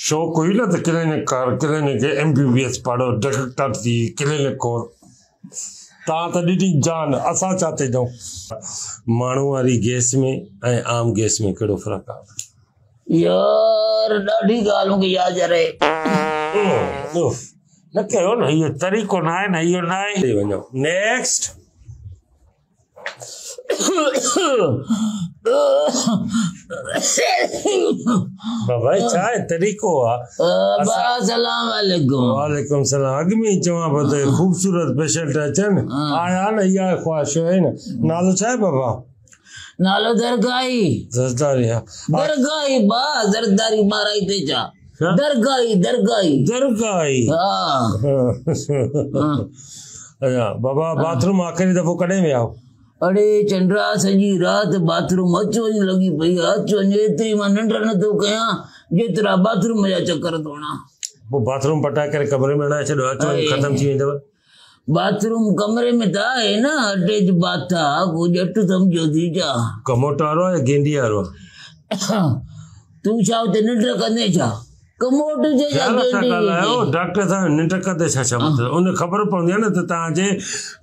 شوق هئي نه ته ڪلينڪ ڪر، clinic M B B S پڙهه، ڊاڪٽر ٿي، ڪلينڪ کول. تان ته ڏني جان، اسان ڇا ٿي ڏيون. ماڻهو واري گئس ۾ ۽ عام گئس ۾ ڪهڙو فرق آهي؟ يار ڏاڍي ڳالهه مونکي ياد رهي. نه ڪيو نه اهو طريقو نه آهي نه اهو نه آهي. وڃو نيڪسٽ. بابا ڇا آهي طريقو آ. ابا سلام عليڪم. وعليڪم سلام اڳ ۾ ئي چوان پيو ته خوبصورت پيشنٽ اچن آيا نه اها خواهش هئي نه. نالو ڇا آهي بابا؟ نالو درگاهي. زرداري ها. درگاهي با زرداري مارائي تي ڇا. درگاهي درگاهي. درگاهي. ها. اچا بابا باٿ روم آخري دفعو ڪڏهن ويا هو؟ اڙي چنڊا سڄي رات باٿ روم اچ وڃ لڳي پئي آ اچ وڃ ايتري مان ننڊ نٿو ڪيان جيترا باٿ روم جا چڪر ٿو هڻان. پوء باٿ روم پٽائي ڪري ڪمري ۾ هڻائي ڇڏيو اچ وڃ ختم ٿي ويندو. باٿ روم ڪمري ۾ ته آهي نه اٽيچ باٿ آ ڪو ڄٽ سمجهيو ٿي ڇا؟ ڪموٽ وارو آ يا گينڊي وارو آ؟ تون ڇا اتي ننڊ ڪندين ڇا؟ ڪموٽ هجي يا خيال سان گينڊي ڳالهايو هجي. ڊاڪٽر صاحب ننڊ ڪندي ڇا ڇا مطلب ان خبر پوندي آهي نه ته توهان جي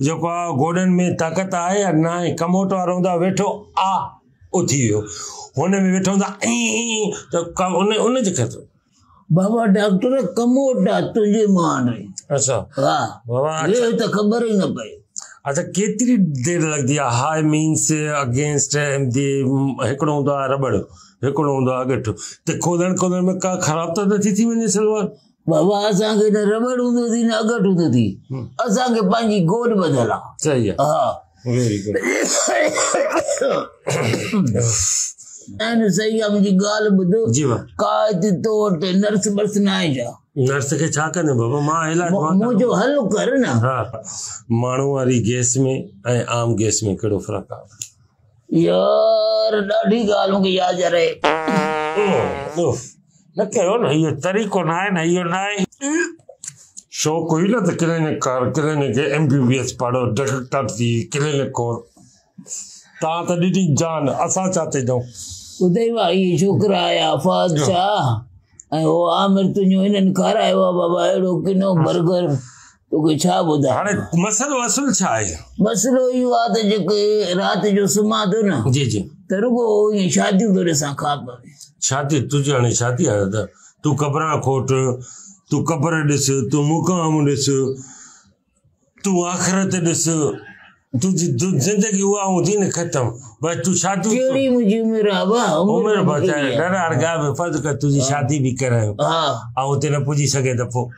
جيڪو آ گوڏن ۾ طاقت آهي يا نه آهي ڪموٽ وارو هوندو آهي ويٺو آ اٿي ويو هن ۾ ويٺو هوندو آهي ائين ته ان ان جي خطرو. بابا ڊاڪٽر ڪموٽ آ تنهنجي مان ري. اڇا ها بابا ويهه ته خبر ئي نه پئي. اڇا ڪيتري دير لڳندي آهي هاء مينس اگينسٽ the هڪڙو هوندو آهي رٻڙ هڪڙو هوندو آهي اڳٺ ته کولڻ کولڻ ۾ ڪا خراب ته نٿي ٿي وڃي سلوار. بابا اسان کي نه رٻڙ هوندو ٿي نه اڳٺ هوندو ٿي اسان کي پنهنجي گوڏ ٻڌل آ. صحيح آ. ها. Very good. نه نه صحيح آ منهنجي ڳالهه ٻڌ. جي با. ڪا هتي تو وٽ نرس برس نه آهي ڇا؟ نرس کي ڇا ڪندين بابا مان علاج مان ڪندم. منهنجو حل ڪر نه. ها ماڻهو واري گئس ۾ ۽ عام گئس ۾ ڪهڙو فرق آ؟ يار ڏاڍي ڳالهه مونکي ياد رهي. اوف نه ڪيو نه اهو طريقو نه آهي نه اهو نه آهي. شوق هئي نه ته ڪلينڪ ڪر clinic M B B S پڙهه ڊاڪٽر ٿي ڪلينڪ کول تان ته ڏني جان اسان ڇا ٿي ڏيون. ٻڌئي وا اهي ڇوڪرا آيا فهد شاهه ۽ هو عامر تنهنجو هنن کارايو آ بابا اهڙو ڪنو برگر. توکي ڇا ٻڌايان. هاڻي مسئلو اصل ڇا آهي؟ مسئلو اهو آهي ته جيڪي رات جو سمهان ٿو نه. جي جي. ته رڳو ائين شاديون ٿو ڏسان خواب ۾. شادي تنهنجي هاڻي شادي آهي ته تون قبران کوٽ، تون قبر ڏس، تون مقام ڏس، تون آخرت ڏس، تنهنجي زندگي اها هوندي نه ختم. بس تون شاديون. ڪهڙي منهنجي عمر آهي ڀاء. عمر بچائي ڊر هاڻ ڳالهه ۾ فرض ڪر تنهنجي شادي به ڪرايون. ها. آئون اتي نه پڄي سگهين ته پوء.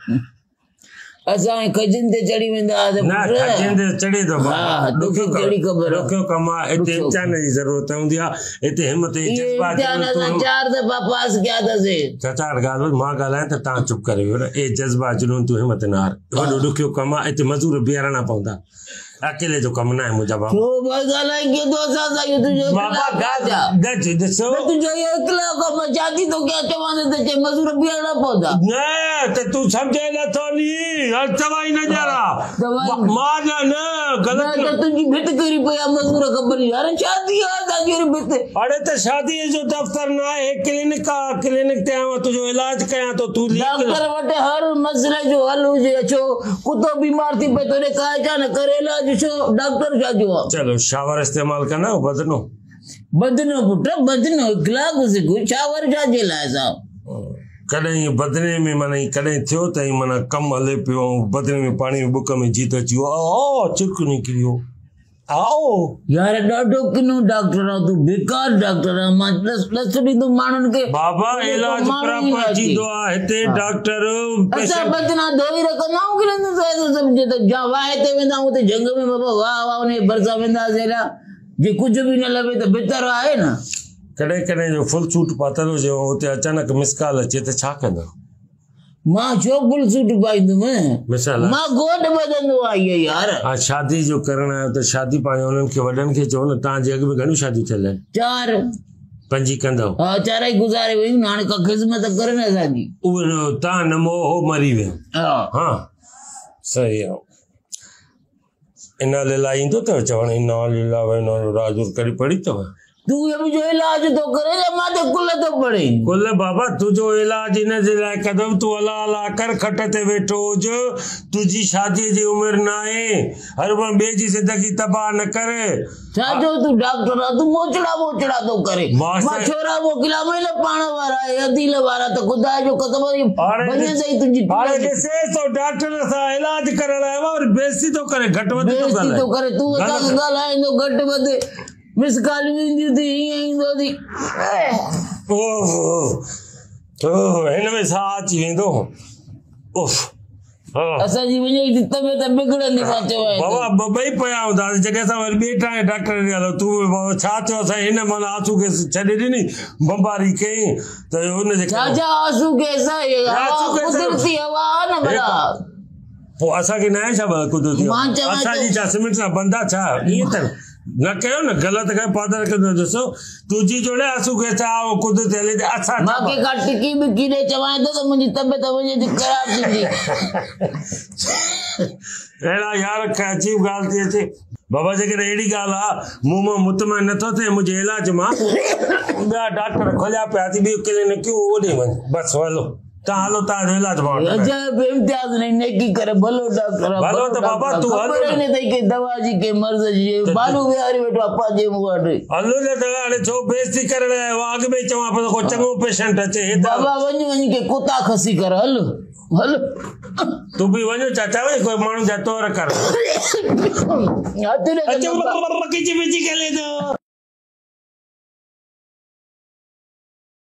اسان کجين تي چڙهي ويندا هئاسين نه پٽ. کجين تي چڙهي ٿو ها ڏکيو توکي ڪم ڪهڙي خبر ڏکيو ڪم آ هتي ڏکيو امتحان جي ضرورت هوندي آ هتي همت ۽ اهي جذبا امتحان جنون اسان تون چار دفعا پاس ڪيا اٿسين. چاچا هاڻ ڳالهه ٻڌ مان ڳالهايان ته تان چپ ڪري ويهو نه اهي جذبا جنون تون همت نه هار وڏو ڏکيو ڪم آ هتي مزور بيهارڻا پوندا اڪيلي جو ڪم ناهي منهنجا بابا. ڇو ڀائي ڳالهائين ڪيئن ٿو اسان سان اهو تنهنجو بابا اخلاق آ ڇا؟ ڳالهه ڏسو. نه تنهنجو اهو اخلاق آ مان شادي ٿو ڪيان چوان ٿو ته چئي مزور بيهارڻا پوندا. نه ته تون سمجهين نه ٿو ني هل چوائي نه ڄارا مان نه نه غلط نه ته تنهنجي ڀت ڪري پئي آ مزور کپن يار شادي آ اسان جي وري ڀت. اڙي ته شادي جو دفتر نه آهي هي ڪلينڪ آ ڪلينڪ تي آيو آهيان تنهنجو علاج ڪيان ٿو تون ليڪ ڊاڪٽر وٽ هر مسئلي جو حل هجي ڇو ڪتو بيمار ٿي پئي توڏي ڪاهي ڇا نه ڪري علاج ڇو ڊاڪٽر ڇا جو آ. چلو شاور استعمال ڪندا آهيو بدنو. بدنو پٽ بدنو اخلاق سک شاور ڇا جي لاء صاحب. ڪڏهن ائين بدني ۾ معنيٰ ائين ڪڏهن ٿيو ته ائين معنيٰ ڪم هلي پيو ۽ بدني ۾ پاڻي ۾ ٻڪ ۾ جيت اچي ويو آ چرڪ نڪري ويو. آئو. يار ڏاڍو ڪنو ڊاڪٽر آ تون بيڪار ڊاڪٽر آ مان ڏس ڏس ڏيندم ماڻهن کي بابا تنهنجو ڪو علاج ماڻهو ئي نه پراپر اچي. ٿيندو آ هتي ڊاڪٽر اسان پيشنٽ. بدنا ڌوئي رکندا آهيون ڪي نه تون سمجهي ته جا واهي تي ويندا آهيون اتي جهنگ ۾ بابا واهه واهه انهي ڀرسان ويندا هئاسين هيڏا جي ڪجهه به نه لڀي ته بھتر آهي نه. ڪڏهن ڪڏهن جو فل سوٽ پاتل هجي ۽ اتي اچانڪ مس ڪال اچي ته ڇا ڪندا؟ مان ڇو فل سوٽ پائيندم مان گوڏ ٻڌندو آهيان يار. ها شادي جو ڪرڻ آيو ته شادي پنهنجي انهن کي وڏن کي چئو نه توهان جي اڳ ۾ گهڻيون شاديون ٿيل آهن؟ چار. پنجي ڪندؤ؟ ها چارئي گذاري ويون هاڻي ڪا خدمت ڪر نه اسان جي. اهو توهان نه مئو هو مري ويو. ها. ها صحيح آ. انا لله ايندو اٿو چوڻ انا لله و انا اليه راجعون ڪڏهن پڙهي اٿو؟ تون منهنجو علاج ٿو ڪرين يا مان تي ڪل ٿو پڙين؟ ڪل بابا تنهنجو علاج ان جي لاء ڪندم تون الله الله ڪر کٽ تي ويٺو هج تنهنجي شاديء جي عمر ناهي هروڀرو ٻئي جي زندگي تباهه نه ڪر. ڇا جو تون ڊاڪٽر آ تون موچڙا موچڙا ٿو ڪرين مان ڇورا موڪليامئي نه پاڻ وارا ۽ عديل وارا ته خدا جو قسم ڀڃندئي تنهنجي هاڻي ڏسيس ٿو ڊاڪٽر سان علاج ڪرڻ آيو آ وري بيعزتي ٿو ڪري گهٽ وڌ ٿو ڳالهائي. بيعزتي ٿو ڪري تون اسان کي ڳالهائيندو گهٽ وڌ. مس ڪاليون اينديون ٿي هيئن ايندو ٿي. اوه هن ۾ ساهه اچي ويندو اوف. اسان جي وڃي ٿي طبيعت بگڙندي مان چوان بابا ٻئي پيا هونداسين جڏهن اسان وري ٻئي ٽائين ڊاڪٽر ڏي هلو تون بابا ڇا ٿيو اسان هن معنيٰ آنسو گئس ڇڏي ڏني بمباري ڪئي ته ان جي ڇا ڇا آنسو گئس آهي قدرتي هوا آهي نه ڀلا. پوء اسان کي ناهي ڇا قدرتي هوا اسان جي ڇا سيمنٽ سان بند آ ڇا ائين ته نه ڪيو نه غلط ڪيو پادر کي نه ڏسو تنهنجي جوڙي آسو کي ڇا اهو قدرتي هلي ته اسان مان کي ڪا ٽڪي ٻڪي ڏي چوانء ٿو ته منهنجي طبيعت وڃي ٿي خراب ٿيندي. اهڙا يار عجيب ڳالهه ٿي اچي. بابا جيڪڏهن اهڙي ڳالهه آ مون مان مطمئن نٿو ٿئين منهنجي علاج مان ٻيا ڊاڪٽر کليا پيا ٿي ٻيو ڪلينڪيون اوڏي وڃ بس هلو. تان هلو تان جو علاج مان وٺندس. عجائب امتياز نئين نيڪي ڪري ڀلو ڊاڪٽر آ ڀلو ته بابا تون هل خبر ئي نه اٿئي ڪنهن دوا جي ڪنهن مرض جي بالو ويهاري ويٺو آ پنهنجي منهن وٽ. هلو نه ته هاڻي ڇو بيعزتي ڪرڻ آيو آ اڳ ۾ ئي چوان پيو ته ڪو چڱو پيشنٽ اچي هي ته. بابا وڃ وڃ ڪي ڪتا کسي ڪر هل هل. تون به وڃ چاچا وڃ ڪوئي ماڻهن جا طور ڪر. هٿ ڏي ته اچ ڪچي پچي ڪلي ٿو.